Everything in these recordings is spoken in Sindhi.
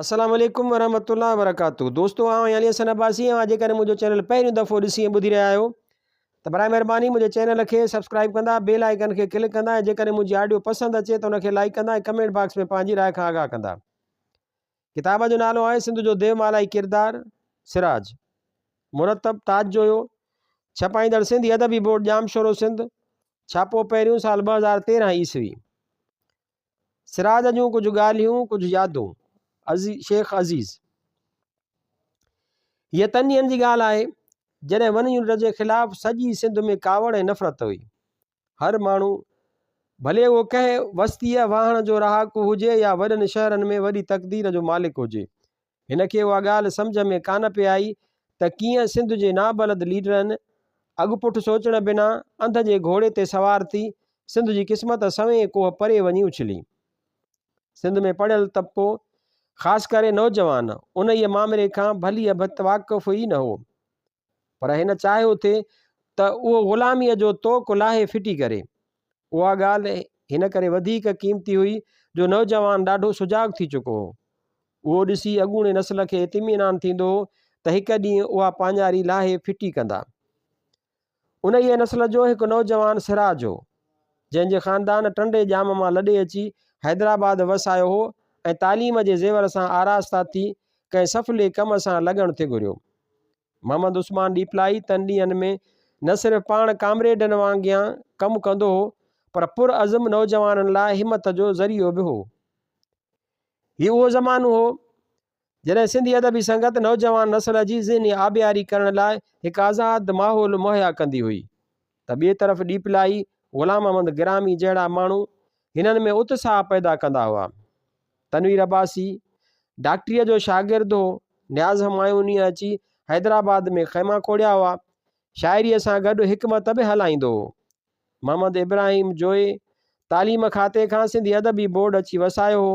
السلام عليڪم ورحمة الله وبرڪاته دوستو آئون آهيان علي حسن عباسي اوهان جيڪڏهن منهنجو چينل پهريون دفعو ڏسي ۽ ٻڌي رهيا آهيو ته برائي مهرباني منهنجي چينل کي سبسڪرائب ڪندا بيل آئيڪن کي ڪلڪ ڪندا ۽ جيڪڏهن منهنجي آڊيو پسند اچي ته ان کي لائيڪ ڪندا ۽ ڪمينٽ باڪس ۾ پنهنجي راء کان آگاهه ڪندا. ڪتاب جو نالو آهي سنڌ جو ديومالائي ڪردار سراج مرتب تاج جويو ڇپائيندڙ سنڌي ادبي بورڊ ڄامشورو سنڌ ڇاپو پهريون سال 2013 عيسوي. سراج جون ڪجهه ڳالهيون، ڪجهه يادون، شيخ عزيز. هيء تن ڏينهن جي ڳالهه آهي، جڏهن ون يونٽ جي خلاف سڄي سنڌ ۾ ڪاوڙ ۽ نفرت هئي. هر ماڻهو، ڀلي اهو ڪنهن وستيء واهڻ جو رهاڪو هجي يا وڏن شهرن ۾ وڏي تقدير جو مالڪ هجي، هن کي اها ڳالهه سمجهه ۾ ڪانه پئي آئي ته ڪيئن سنڌ جي نابلد ليڊرن اڳ پٺ سوچڻ بنا انڌ جي گهوڙي تي سوار ٿي سنڌ جي قسمت سوين ڪوهه پري وڃي اڇلي. سنڌ ۾ پڙهيل طبقو خاص ڪري نوجوان انهيء مامري کان ڀليء ڀت واقف ئي نه هو. پر هن چاهيو ٿي ته اهو غلاميء جو طوق لاهي ڦٽي ڪري. اها ڳالهه هن ڪري وڌيڪ قيمتي هئي جو نوجوان ڏاڍو سجاڳ ٿي چڪو هو. اهو ڏسي اڳوڻي نسل کي اطمينان ٿيندو هو ته هڪ ڏينهن اها پاڃاري لاهي ڦٽي ڪندا. انهيء نسل جو هڪ نوجوان سراج هو، جنهن جي خاندان ٽنڊي ڄام مان لڏي اچي حيدرآباد وسايو هو ۽ تعليم جي زيور سان آراسته ٿي ڪنهن سڦلي ڪم سان لڳڻ ٿي گهريو. محمد عثمان ڏيپلائي تن ڏينهن ۾ نه صرف پاڻ ڪامريڊن وانگيان ڪم ڪندو هو پر پرعزم نوجوانن لاء همت جو ذريعو به هو. هي اهو زمانو هو جڏهن سنڌي ادبي سنگت نوجوان نسل جي ذهني آبياري ڪرڻ لاء هڪ آزاد ماحول مهيا ڪندي هئي ته ٻئي طرف ڏيپلائي، غلام احمد گرامي جهڙا ماڻهو هنن ۾ اتساهه پيدا ڪندا هئا. تنوير عباسي ڊاڪٽريء جو شاگرد هو. نياز همايونيء اچي حيدرآباد ۾ خيما کوڙيا هئا. شاعريء سان گڏ حڪمت به هلائيندو هو. محمد ابراهيم جويي تعليم کاتي کان سنڌي ادبي بورڊ اچي وسايو هو.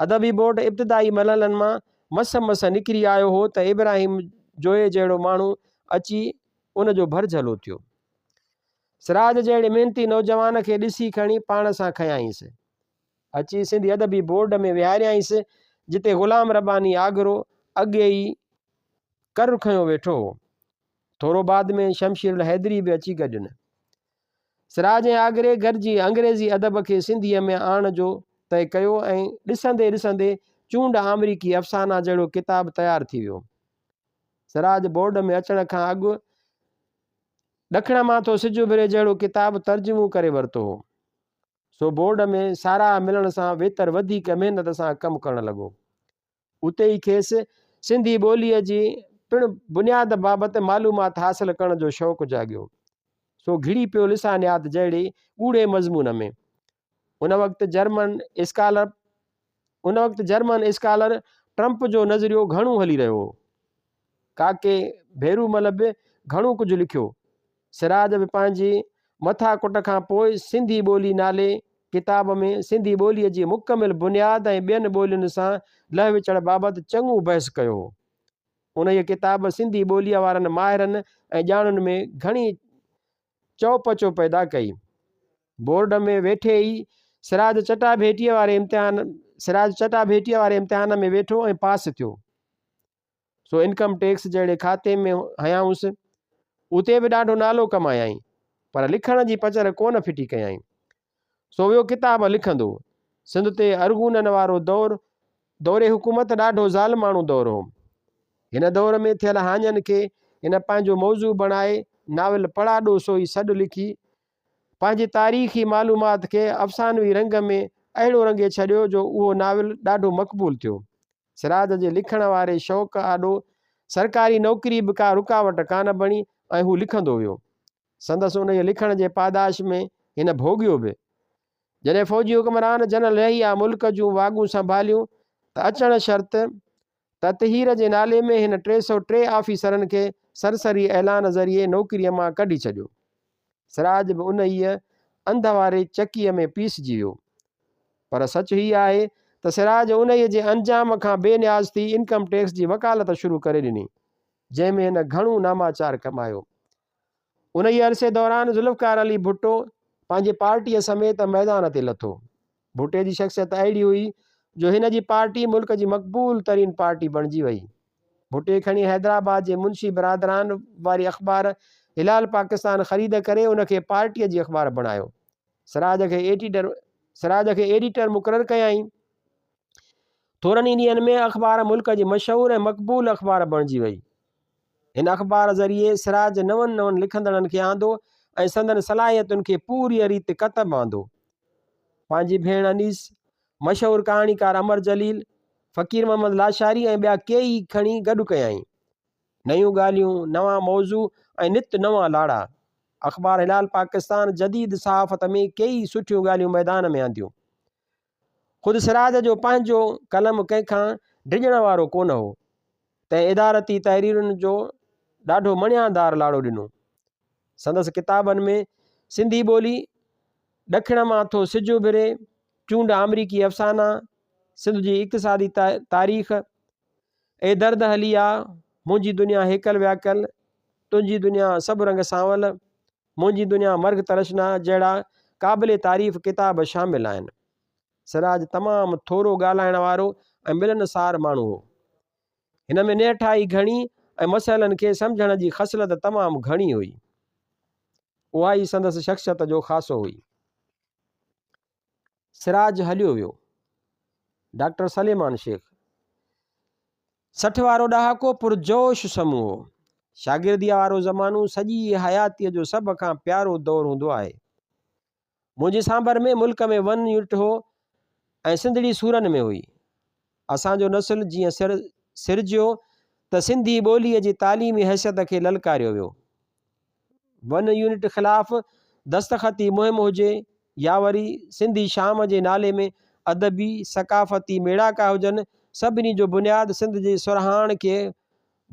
ادبي بورڊ ابتدائي مرحلن مان مس مس نڪري آيو هو ته ابراهيم جويي جهڙو ماڻهو اچي ان جو ڀرجهلو ٿيو. سراج جهڙي محنتي نوجوان کي ڏسي کڻي پاڻ سان کنيائينس. اچي سنڌي ادبي بورڊ ۾ ويهاريائينس، جتي غلام رباني آگرو اڳي ئي ڪر کنيو ويٺو هو. ٿورو بعد ۾ شمشير الحيدري به اچي گڏين. سراج ۽ آگري گڏجي انگريزي ادب کي سنڌيء ۾ آڻڻ جو طئي ڪيو ۽ ڏسندي ڏسندي چونڊ آمريڪي افسانا جهڙو ڪتاب تيار ٿي ويو. سراج بورڊ ۾ اچڻ کان اڳ ڏکڻ مان ٿو سج اڀري جهڙو ڪتاب ترجمو ڪري ورتو هو. سو بورڊ ۾ ساراهه ملڻ سان ويتر وڌيڪ محنت سان ڪم ڪرڻ لڳو. اتي ئي کيس سنڌي ٻوليء جي پڻ بنياد بابت معلومات حاصل ڪرڻ جو شوق جاڳيو. سو گهڙي پيو لسانيات جهڙي ڳوڙهي مضمون ۾. ان وقت جرمن اسڪالر ان وقت جرمن اسڪالر ٽرمپ جو نظريو گهڻو هلي رهيو هو. ڪاڪي ڀيرومل به گهڻو ڪجهه لکيو. سراج به پنهنجي مٿا ڪٽ کان پوء سنڌي ٻولي نالي ڪتاب ۾ سنڌي ٻوليء جي مڪمل بنياد ۽ ٻين ٻولين سان لهه وچڙ بابت چڱو بحث ڪيو هو. انهيء ڪتاب سنڌي ٻوليء وارن ماهرن ۽ ڄاڻن ۾ گهڻي چئوپچو پيدا ڪئي. بورڊ ۾ ويٺي ئي سراج چٽاڀيٽيء واري امتحان سراج چٽاڀيٽيء واري امتحان ۾ ويٺو ۽ پاس ٿيو. سو انڪم ٽيڪس جهڙي کاتي ۾ هنيائونس. اتي به ڏاڍو نالو ڪمايائين، پر لکڻ جي پچر ڪونه ڦٽي ڪيائين. سو ويو ڪتاب لکندو. سنڌ تي ارغونن وارو دور، دور حڪومت ڏاڍو ظالماڻو دور هو. هن دور ۾ ٿيل هاڃن کي هن پنهنجو موضوع بڻائي ناول پڙاڏو سوئي سڏ لکي پنهنجي تاريخي معلومات کي افسانوي رنگ ۾ اهڙو رنگي ڇڏيو جو اهو ناول ڏاڍو مقبول ٿيو. سراج جي لکڻ واري شوق آڏو سرڪاري نوڪري به ڪا رڪاوٽ ڪانه بڻي ۽ هو لکندو ويو. سندس انهيء لکڻ جي پاداش ۾ هن ڀوڳيو به. جڏهن فوجي حڪمران جنرل يحيٰ ملڪ جون واڳون سنڀاليون ته اچڻ شرط تطهير جي نالي ۾ هن 303 آفيسرن کي سرسري اعلان ذريعي نوڪريء مان ڪڍي ڇڏيو. سراج به انهيء انڌ واري چڪيء ۾ پيسجي ويو. پر سچ هي آهي ته سراج انهيء جي انجام کان بي نياز ٿي انڪم ٽيڪس جي وڪالت شروع ڪري ڏني، جنهن ۾ هن گهڻو ناماچار ڪمايو. انهيء عرصي دوران ذوالفقار علي ڀٽو پنهنجي پارٽيء سميت ميدان تي لٿو. ڀٽي جي شخصيت اهڙي هئي جو هن جي پارٽي ملڪ جي مقبول ترين پارٽي بڻجي وئي. ڀٽي کڻي حيدرآباد جي منشي برادران واري اخبار هلال پاڪستان خريد ڪري ان کي پارٽيء جي اخبار بڻايو. سراج کي ايڊيٽر سراج کي ايڊيٽر مقرر ڪيائين. ٿورن ئي ڏينهن ۾ اخبار ملڪ جي مشهور ۽ مقبول اخبار بڻجي وئي. هن اخبار ذريعي سراج نون نون لکندڙن کي آندو ۽ سندن صلاحيتن کي پوريء ريت ڪتب آندو. پنهنجي ڀيڻ انيس، مشهور ڪهاڻيڪار امر جليل، فقير محمد لاشاري ۽ ٻيا ڪيئي کڻي گڏ ڪيائين. نيون ڳالهيون، نوان موضوع ۽ نت نوان لاڙا. اخبار هلال پاڪستان جديد صحافت ۾ ڪيئي سٺيون ڳالهيون ميدان ۾ آنديون. خود سراج جو پنهنجو قلم ڪنهن کان ڊڄڻ وارو ڪونه هو، تنهن ادارتي تحريرن جو ڏاڍو مڻيادار لاڙو ڏنو. سندس ڪتابن ۾ سنڌي ٻولي، ڏکڻ مان ٿو سج اڀري، چونڊ آمريڪي افسانا، سنڌ جي اقتصادي تاريخ، اي درد هلي آ، منهنجي دنيا هيڪل وياڪل، تنهنجي دنيا سڀ رنگ سانول، منهنجي دنيا مرگ ترشنا جهڙا قابل تعريف ڪتاب شامل آهن. سراج تمام ٿورو ڳالهائڻ وارو ۽ ملنسار ماڻهو هو. هن ۾ نهٺائي گهڻي ۽ مسئلن کي سمجهڻ جي خصلت تمام گهڻي هئي. اها ئي سندس شخصيت جو خاصو هئي. سراج هليو ويو. ڊاڪٽر سليمان شيخ. 60 وارو ڏهاڪو پرجوش سمون هو. شاگرديء وارو زمانو سڄيء حياتيء جو سڀ کان پيارو دور هوندو آهي. منهنجي سانڀر ۾ ملڪ ۾ ون يونٽ هو ۽ سنڌڙي سورن ۾ هئي. اسان جو نسل جيئن سر سرجيو ته سنڌي ٻوليء جي تعليمي حيثيت کي للڪاريو ويو. ون يونٽ خلاف دستخطي مهم هجي يا وري سنڌي شام جي نالي ۾ ادبي، ثقافتي ميڙاڪا هجن، سڀني جو بنياد سنڌ جي سرهاڻ کي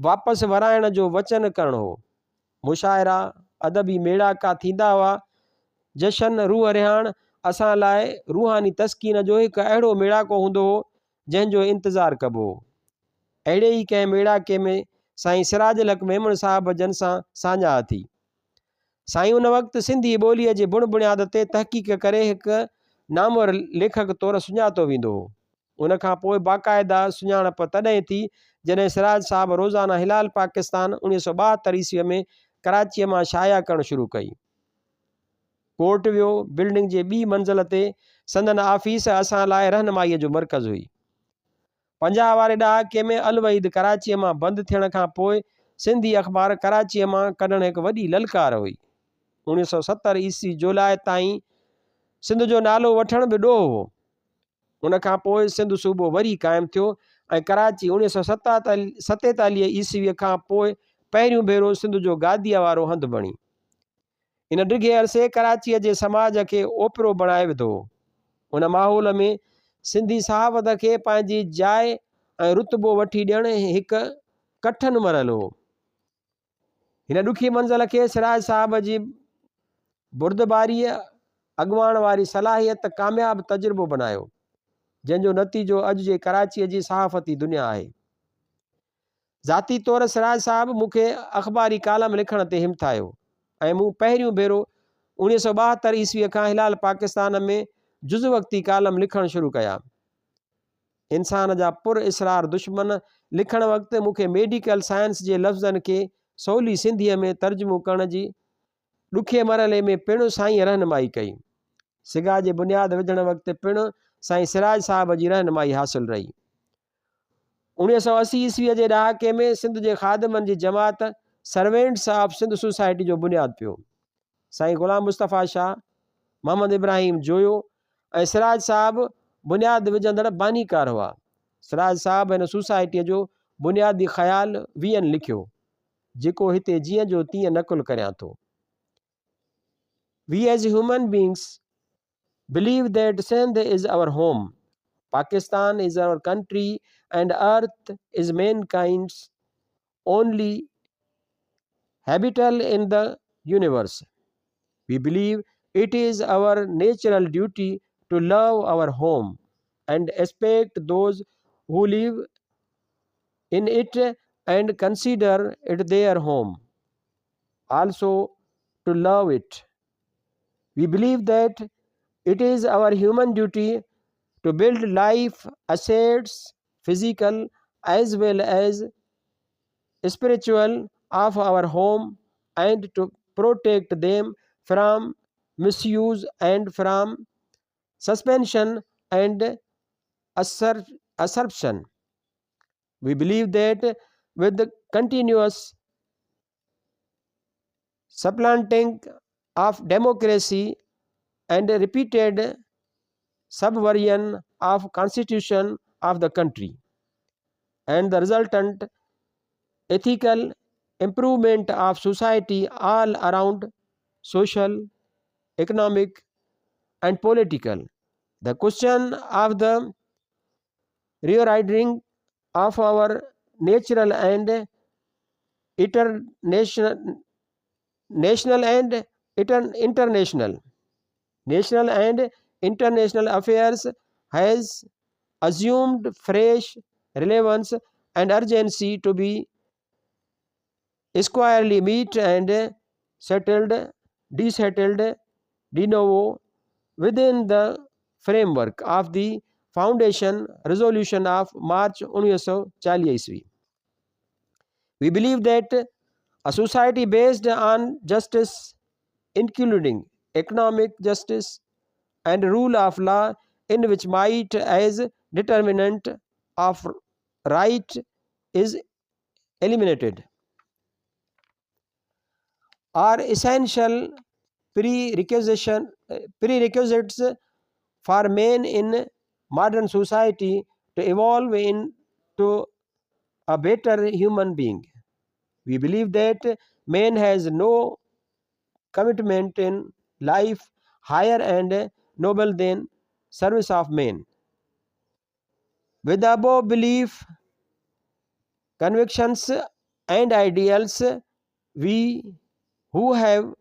واپس ورائڻ جو وچن ڪرڻ هو. مشاعرا، ادبي ميڙاڪا ٿيندا هئا. جشن روح رهاڻ اسان لاء روحاني تسڪين جو هڪ اهڙو ميڙاڪو هوندو هو، جنهن جو انتظار ڪبو هو. اهڙي ئي ڪنهن ميڙاڪي ۾ سائين سراج الحق ميمڻ صاحب جن سان ساڃاهه ٿي. سائين ان وقت سنڌي ٻوليء جي بڻ بڻياد تي تحقيق ڪري هڪ نامور ليکڪ طور سڃاتو ويندو هو. ان کان پوء باقاعده سڃاڻپ تڏهن ٿي جڏهن سراج صاحب روزانه هلال پاڪستان 1972 عيسويء ۾ ڪراچيء مان شايع ڪرڻ شروع ڪئي. ڪورٽ ويو بلڊنگ جي ٻي منزل تي سندن آفيس اسان لاء رهنمائيء جو مرڪز هئي. 50 واري ڏهاڪي ۾ الوحيد ڪراچيء مان بند ٿيڻ کان پوء سنڌي اخبار ڪراچيء مان ڪڍڻ هڪ وڏي للڪار هئي. 1970 عيسوي جولاء تائين سنڌ جو نالو وٺڻ به ڏوهه هو. ان کان پوء سنڌ صوبو وري قائم ٿيو ۽ ڪراچي 1947 عيسويء کان پوء پهريون ڀيرو سنڌ جو گاديء وارو هنڌ بڻي. ان ڊگهي عرصي ڪراچيء جي سماج کي اوپرو بڻائي وڌو هو. ان ماحول ۾ سنڌي صحافت کي پنهنجي جاء ۽ رتبو وٺي ڏيڻ هڪ ڪٺن مرحلو هو. هن ڏکي منزل کي سراج صاحب جي بردباريء، اڳواڻ واري صلاحيت ڪامياب تجربو بنايو، جنهن جو نتيجو اڄ جي ڪراچيء جي صحافتي دنيا آهي. ذاتي طور سراج صاحب مون کي اخباري ڪالم لکڻ تي همٿايو ۽ مون پهريون ڀيرو 1972 عيسويء کان هلال پاڪستان ۾ جز وقتي ڪالم لکڻ شروع ڪيا. انسان جا پر اسرار دشمن لکڻ وقت مون کي ميڊيڪل سائنس جي لفظن کي سولي سنڌيء ۾ ترجمو ڪرڻ جي ڏکئي مرحلي ۾ پڻ سائينء رهنمائي ڪئي. سگا جي بنياد وجهڻ وقت پڻ سائين سراج صاحب جي رهنمائي حاصل رهي. 1980 عيسويء جي ڏهاڪي ۾ سنڌ جي خادمن جي جماعت سرونٽس آف سنڌ سوسائٽي جو بنياد پيو. سائين غلام مصطفيٰ شاهه، محمد ابراهيم جويو ۽ سراج صاحب بنياد وجهندڙ بانيڪار هئا. سراج صاحب هن سوسائٽيء جو بنيادي خيال ويئن لکيو، جيڪو هتي جيئن جو تيئن نقل ڪريان ٿو. We as human beings believe that Sindh is our home, Pakistan is our country and earth is mankind's only habitable in the universe. We believe it is our natural duty to love our home and respect those who live in it and consider it their home, also to love it. We believe that it is our human duty To build life assets physical as well as spiritual of our home and to protect them from misuse and from suspension and usurpation. We believe that with the continuous supplanting of democracy and repeated subversion of constitution of the country and the resultant ethical improvement of society all around social, economic and political. The question of the reordering of our natural and international national and international national and international affairs has assumed fresh relevance and urgency to be squarely met and settled desettled de novo within the framework of the foundation resolution of March 1940 Isvi. We believe that a society based on justice, including economic justice and rule of law, in which might as determinant of right is eliminated, are essential prerequisites for men in modern society to evolve into a better human being. We believe that man has no commitment in life higher and noble than service of man. With the above belief, convictions and ideals, we who have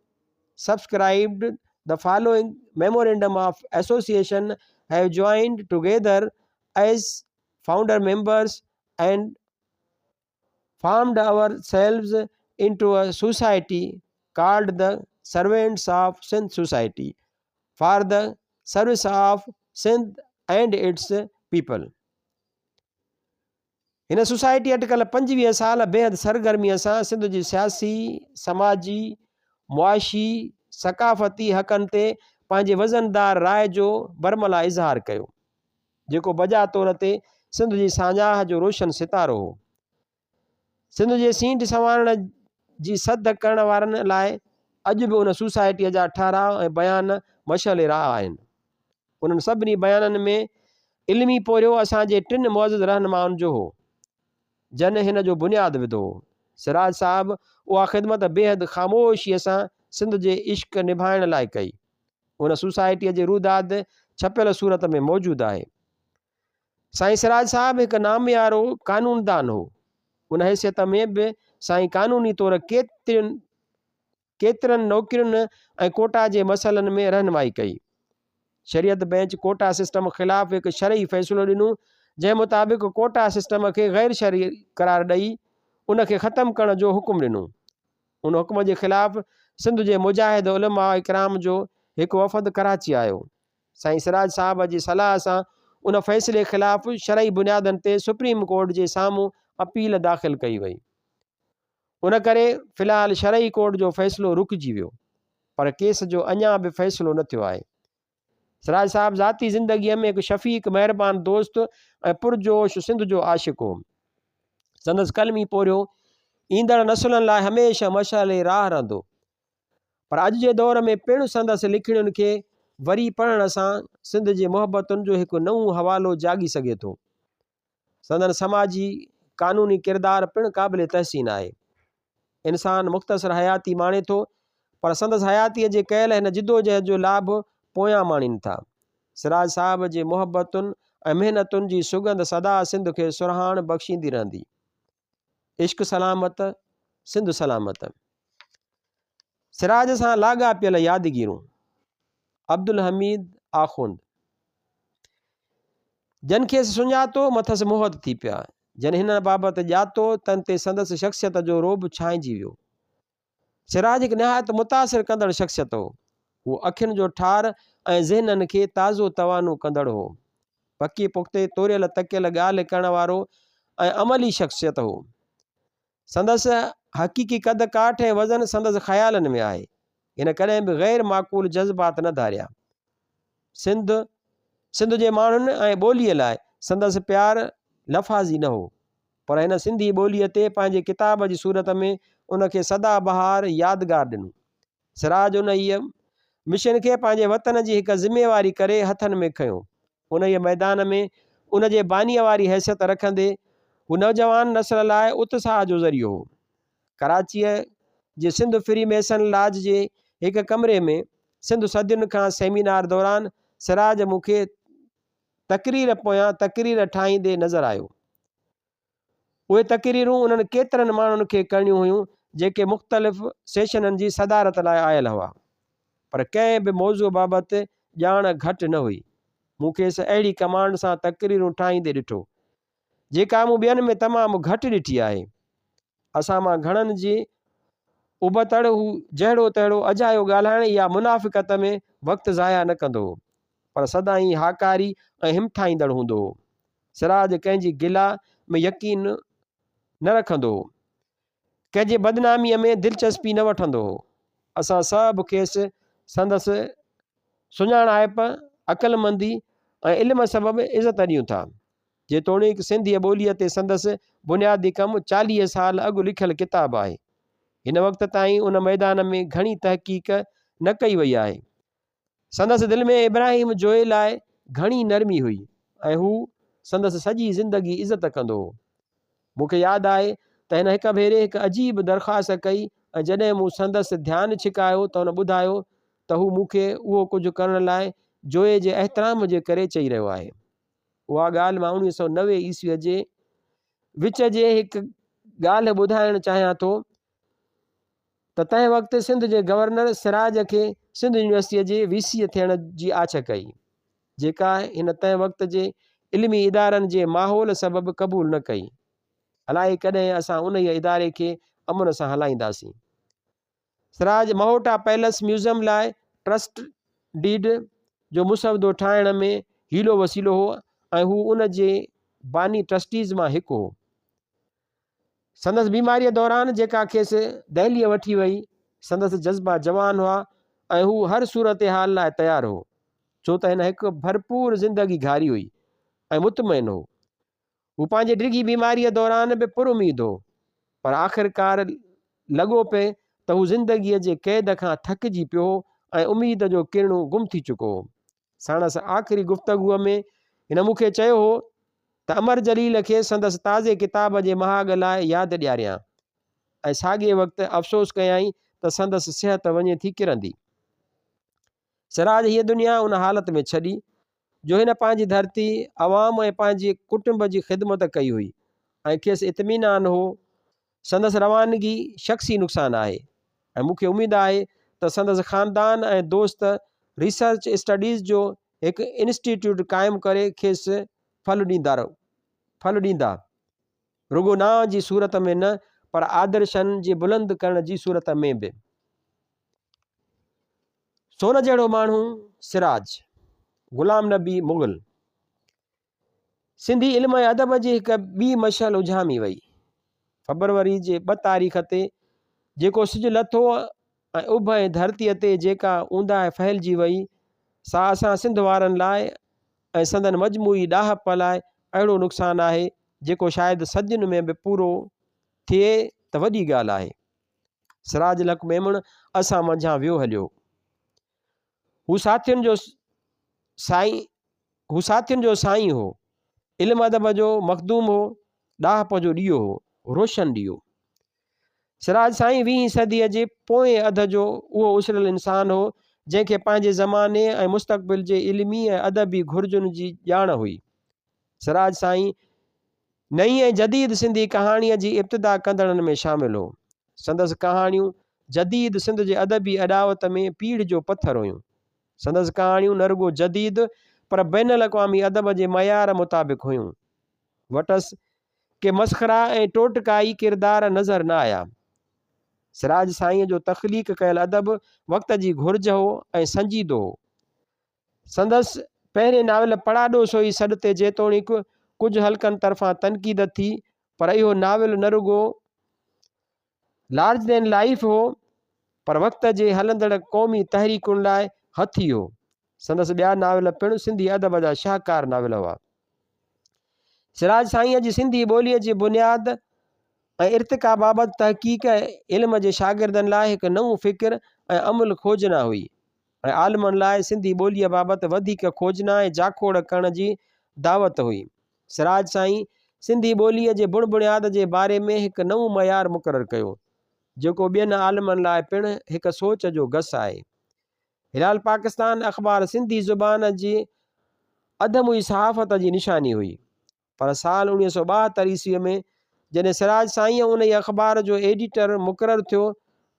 subscribed the following memorandum of association have joined together as founder members and formed ourselves into a society called the Servants of Sindh Society for the service of Sindh and its people. هن سوسائٽي اٽڪل 25 سال بيحد سرگرميء سان سنڌ جي سياسي، سماجي، معاشي، ثقافتي حقن تي پنهنجي وزندار راء جو برملا اظهار ڪيو، جيڪو بجا طور تي سنڌ جي ساڃاهه جو روشن ستارو هو. سنڌ جي سينڍ سنوارڻ جي سڌ ڪرڻ وارن لاء اڄ به ان سوسائٽيء جا ٺهراء ۽ بيان مشعل راهه آهن. انهن سڀني بيانن ۾ علمي پورهيو اسان جي ٽن معزز رهنمائن جو هو، جن هن جو بنياد وڌو هو. سراج صاحب اها خدمت بيحد خاموشيء سان سنڌ جي عشق نڀائڻ لاء ڪئي. ان سوسائٽيء جي روداد ڇپيل صورت ۾ موجود آهي. سائين سراج صاحب هڪ ناميارو قانوندان هو. ان حيثيت ۾ به سائين قانوني طور ڪيترين ڪيترن نوڪرين ۽ ڪوٽا جي مسئلن ۾ رهنمائي ڪئي. شريعت بئنچ ڪوٽا سسٽم خلاف هڪ شرعي فيصلو ڏنو، جنهن مطابق ڪوٽا سسٽم کي غير شرعي قرار ڏئي ان کي ختم ڪرڻ جو حڪم ڏنو. ان حڪم جي خلاف سنڌ جي مجاهد علماء ڪرام جو هڪ وفد ڪراچي آيو. سائين سراج صاحب جي صلاح سان ان فيصلي خلاف شرعي بنيادن تي سپريم ڪورٽ جي سامهون اپيل داخل ڪئي وئي. ان ڪري في الحال شرعي ڪورٽ جو فيصلو رڪجي ويو پر ڪيس جو اڃا به فيصلو نه ٿيو آهي. سراج صاحب ذاتي زندگيء ۾ هڪ شفيق، مهربان دوست ۽ پرجوش سنڌ جو عاشق هو. سندس قلمي پورهيو ايندڙ نسلن لاء هميشه مشعل راهه رهندو. پر اڄ جي دور ۾ پڻ سندس لکڻين کي وري پڙهڻ سان سنڌ جي محبتن جو هڪ نئون حوالو جاڳي سگهي ٿو. سندن سماجي، قانوني ڪردار پڻ قابل تحسين آهي. انسان مختصر حياتي ماڻي ٿو، پر سندس حياتيء جي ڪيل هن جدوجهد جو لاڀ پويان ماڻين ٿا. سراج صاحب جي محبتن ۽ محنتن جي سڳنڌ سدا سنڌ کي سرهاڻ بخشيندي رهندي. عشق سلامت، سنڌ سلامت. سراج سان لاڳاپيل يادگيرون، عبدالحميد آخوند. جن کيس سڃاتو، مٿس موهت ٿي پيا. جن هن بابت ڄاتو، تن تي سندس شخصيت جو رعب ڇانئجي ويو. سراج هڪ نهايت متاثر ڪندڙ شخصيت هو. هو اکين جو ٺار ۽ ذهنن کي تازو توانو ڪندڙ هو. پڪي پختي، توريل تڪيل ڳالهه ڪرڻ وارو ۽ عملي شخصيت هو. سندس حقيقي قد ڪاٺ ۽ وزن سندس خيالن ۾ آهي. هن ڪڏهن به غير معقول جذبات نه ڌاريا. سنڌ، سنڌ جي ماڻهن ۽ ٻوليء لاء سندس پيار لفاظي نه هو، پر هن سنڌي ٻوليء تي پنهنجي ڪتاب جي صورت ۾ ان کي سدا بهار يادگار ڏنو. سراج انهيء مشن کي پنهنجي وطن جي هڪ ذميواري ڪري هٿن ۾ کنيو. انهيء ميدان ۾ ان جي بانيء واري حيثيت رکندي هو نوجوان نسل لاء اتساهه جو ذريعو هو. ڪراچيء جي سنڌ فري ميسن لاج جي هڪ ڪمري ۾ سنڌ صدين کان سيمينار دوران سراج مون کي تقرير پويان تقرير ٺاهيندي نظر آيو. اهي تقريرون انهن ڪيترن ماڻهن کي ڪرڻيون هيون جيڪي مختلف سيشنن جي صدارت لاء آيل هئا. پر ڪنهن به موضوع بابت ڄاڻ گهٽ نه هئي. مون کيس اهڙي ڪمانڊ سان تقريرون ٺاهيندي ڏٺو، جيڪا مون ٻين ۾ تمام گهٽ ڏٺي آهي. اسان مان گهڻن جي ابتڙ هو جهڙو تهڙو اجايو ڳالهائڻ يا منافقت ۾ وقت ضايع نه ڪندو هو، پر سدائين هاڪاري ۽ همٿائيندڙ هوندو هو. سراج ڪنهن جي گلا ۾ يقين نه رکندو هو. ڪنهن جي بدناميء ۾ دلچسپي نه وٺندو هو. اسان سڀ کيس سندس سڃاڻائپ، عقلمندي ۽ علم سبب عزت ڏيون ٿا. جيتوڻيڪ سنڌيء ٻوليء تي سندس بنيادي ڪم 40 سال اڳ لکيل ڪتاب آهي. هن وقت تائين ان ميدان ۾ گهڻي تحقيق نه ڪئي وئي آهي. سندس دل ۾ ابراهيم جويي لاء گهڻي نرمي هئي ۽ هو سندس سڄي زندگي عزت ڪندو هو. مون کي ياد آهي ته هن هڪ ڀيري هڪ عجيب درخواست ڪئي ۽ جڏهن مون سندس ڌيان ڇڪايو ته هن ٻڌايو ته هو مون کي اهو ڪجهه ڪرڻ لاء جويي جي احترام جي ڪري چئي رهيو آهي. اها ڳالهه مان 1990 عيسويء جي وچ جي هڪ ڳالهه ٻڌائڻ چاهيان ٿو ته تنهن وقت سنڌ جي گورنر سراج کي سنڌ يونيورسٽيء جي وي سيء ٿيڻ جي آڇ ڪئي، جيڪا هن تنهن وقت جي علمي ادارن جي ماحول سبب قبول نه ڪئي. الائي ڪڏهن اسان انهيء اداري کي امن سان هلائينداسين. سراج مهوٽا پئلس ميوزم لاء ٽرسٽ ڊيڊ جو مسودو ٺاهڻ ۾ حيلو وسيلو هو ۽ هو ان جي باني ٽرسٽيز مان هڪ هو. سندس بيماريء دوران جيڪا کيس دهليء وٺي وئي، سندس جذبا جوان هئا ۽ هو هر صورتحال لاء تيار هو، ڇو ته هن هڪ ڀرپور زندگي گهاري هئي ۽ مطمئن هو. هو پنهنجي ڊگهي بيماريء دوران به پراميد هو، پر آخرڪار لڳو پئي ته هو زندگيء جي قيد کان ٿڪجي پيو هو ۽ اميد جو ڪرڻو گم ٿي چڪو هو. ساڻس آخري گفتگوء ۾ هن مون کي چيو هو ته امر جليل کي سندس تازي ڪتاب جي مهاڳ لاء ياد ڏياريان ۽ ساڳئي وقت افسوس ڪيائين ته سندس صحت وڃي ٿي ڪرندي. سراج هيء دنيا ان حالت ۾ ڇڏي، جو هن پنهنجي ڌرتي، عوام ۽ پنهنجي ڪٽنب جي خدمت ڪئي هئي ۽ کيس اطمينان هو سندس روانگي شخصي نقصان آهي ۽ مون کي اميد آهي ته سندس خاندان ۽ دوست ريسرچ اسٽڊيز جو هڪ انسٽيٽيوٽ قائم ڪري کيس ڦل ڦل ڏيندا رڳو نانء جي صورت ۾ نه پر آدرشن جي بلند ڪرڻ جي صورت ۾ به. سون جهڙو ماڻهو سراج غلام نبي مغل. سنڌي علم ۽ ادب جي هڪ ٻي مشعل اجهامي وئي. فبروري جي 2 تاريخ تي جيڪو سج لٿو ۽ اڀ ۽ ڌرتيء تي جيڪا اونداهه ڦهلجي وئي، سا اسان سنڌ وارن لاء ۽ سندن مجموعي ڏاهپ لاء اهڙو نقصان آهي، جيڪو شايد صدين ۾ به پورو ٿئي ته وڏي ڳالهه آهي. سراج الحق ميمڻ اسان منجهان ويو هليو. هو ساٿين جو سائين هو ساٿين جو سائين هو، علم ادب جو مخدوم هو، ڏاهپ جو ڏيئو هو، روشن ڏيئو. سراج سائين ويهين صديء جي پوئين اڌ جو اهو اسريل انسان هو، جنهن کي پنهنجي زماني ۽ مستقبل جي علمي ۽ ادبي گهرجن جي ڄاڻ هئي. سراج سائين نئين ۽ جديد سنڌي ڪهاڻيء جي ابتدا ڪندڙن ۾ شامل هو. سندس ڪهاڻيون جديد سنڌ جي ادبي اڏاوت ۾ پيڙهه جو پٿر هيون. سندس ڪهاڻيون نه رڳو جديد پر بين الاقوامي ادب جي معيار مطابق هيون. وٽس ڪي مسخرا ۽ ٽوٽڪائي ڪردار نظر نه آيا. سراج سائينء جو تخليق ڪيل ادب وقت جي گهرج هو ۽ سنجيدو هو. سندس پهرين ناول پڙاڏو سوئي سڏ تي جيتوڻيڪ ڪجهه حلقن طرفان تنقيد ٿي پر اهو ناول نه رڳو لارج دين لائيف هو پر وقت جي هلندڙ قومي تحريڪن لاء هٿي هو. سندس ٻيا ناول پڻ سنڌي ادب جا شاهڪار ناول هئا. سراج سائينء جي سنڌي ٻوليء جي بنياد ۽ ارتقا بابت تحقيق علم جي شاگردن لاء هڪ نئون فڪر ۽ عمل کوجنا هئي ۽ عالمن لاء سنڌي ٻوليء بابت وڌيڪ کوجنا ۽ جاکوڙ ڪرڻ جي دعوت هئي. سراج سائين سنڌي ٻوليء جي بڻ بڻياد جي باري ۾ هڪ نئون معيار مقرر ڪيو، جيڪو ٻين عالمن لاء پڻ هڪ سوچ جو گس آهي. هلال پاڪستان اخبار سنڌي زبان جي اڌموئي صحافت جي نشاني هئي، پر سال 1972 عيسويء ۾ جڏهن سراج سائينء انهيء اخبار جو ايڊيٽر مقرر ٿيو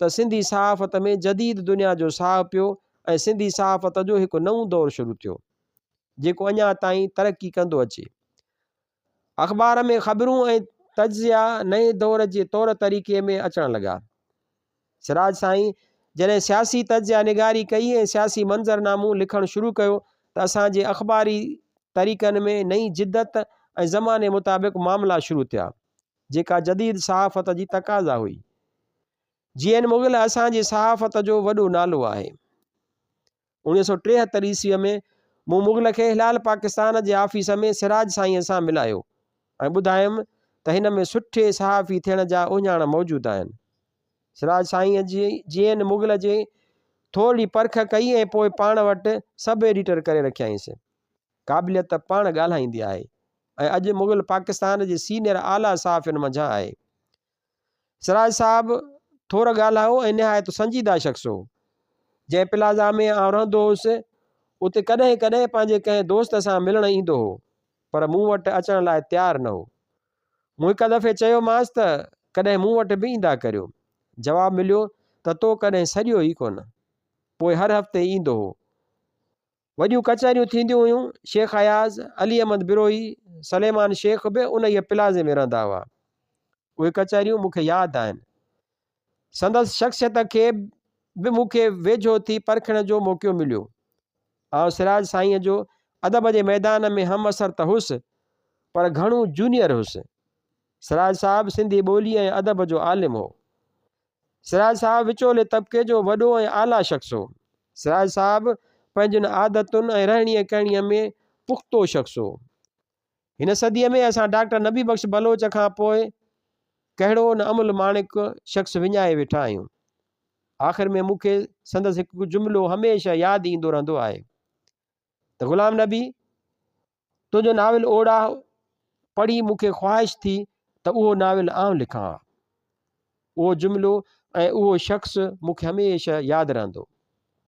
ته سنڌي صحافت ۾ جديد دنيا جو ساهه پيو ۽ سنڌي صحافت جو هڪ نئون دور شروع ٿيو، جيڪو اڃا تائين ترقي ڪندو اچي. اخبار ۾ خبرون ۽ تجزيا نئين دور جي طور طريقي ۾ اچڻ لڳا. سراج سائين جڏهن سياسي تجزيه نگاري ڪئي ۽ سياسي منظرنامو لکڻ شروع ڪيو ته اسان جي اخباري طريقن ۾ نئين جدت ۽ زماني مطابق معاملا شروع ٿيا، جيڪا جديد صحافت جي تقاضا هئي. جي اين مغل اسان جي صحافت جو وڏو نالو آهي. 1973 عيسويء ۾ مون مغل کي هلال پاڪستان جي آفيس ۾ سراج سائينء سان ملايو ۽ ٻڌايم ته هن ۾ سٺي صحافي ٿيڻ جا اهڃاڻ موجود آهن. سراج سائينء جي اين مغل جي ٿورڙي پرک ڪئي ۽ پوء پاڻ وٽ سب ايڊيٽر ڪري رکيائينس. قابليت پاڻ ڳالهائيندي آهي ۽ اڄ مغل پاڪستان جي سينئر اعليٰ صحافين منجهان آهي. سراج صاحب ٿور ڳالهائو ۽ نهايت سنجيده شخص هو. جنهن پلازا ۾ آئون رهندو هوس، اتي ڪڏهن ڪڏهن پنهنجي ڪنهن دوست سان ملڻ ايندو هو، پر مون وٽ اچڻ لاء تيار نه هو. مون هڪ دفعي چيومانس ته ڪڏهن مون وٽ به ايندا ڪريو. جواب مليو ته تو ڪڏهن سڏيو ئي ڪونه. پوء هر هفتي ايندو هو. وڏيون ڪچهريون ٿينديون هيون. شيخ اياز، علي احمد بروهي، سليمان شيخ به انهيء پلازي ۾ رهندا هئا. اهي ڪچهريون مون کي ياد آهن. سندس شخصيت کي به مون کي ويجهو ٿي پرکڻ جو موقعو مليو. آئون سراج سائينء جو ادب جي ميدان ۾ همعصر ته هئس، پر گهڻو جونيئر هئس. سراج صاحب سنڌي ٻوليء ۽ ادب جو عالم هو. سراج صاحب وچولي طبقي جو وڏو ۽ اعليٰ شخص هو. سراج صاحب پنهنجين عادتن ۽ رهڻيء ڪهڻيء ۾ پختو شخص هو. هن صديء ۾ اسان ڊاڪٽر نبي بخش بلوچ کان پوء ڪهڙو نه املهه ماڻڪ شخص وڃائي ويٺا آهيون. آخر ۾ مون کي سندس هڪ جملو هميشه ياد ايندو رهندو آهي ته غلام نبي! تنهنجو ناول اوڙاهه پڙهي مون کي خواهش ٿي ته اهو ناول آئون لکان ها. اهو جملو ۽ اهو شخص مون کي هميشه ياد رهندو.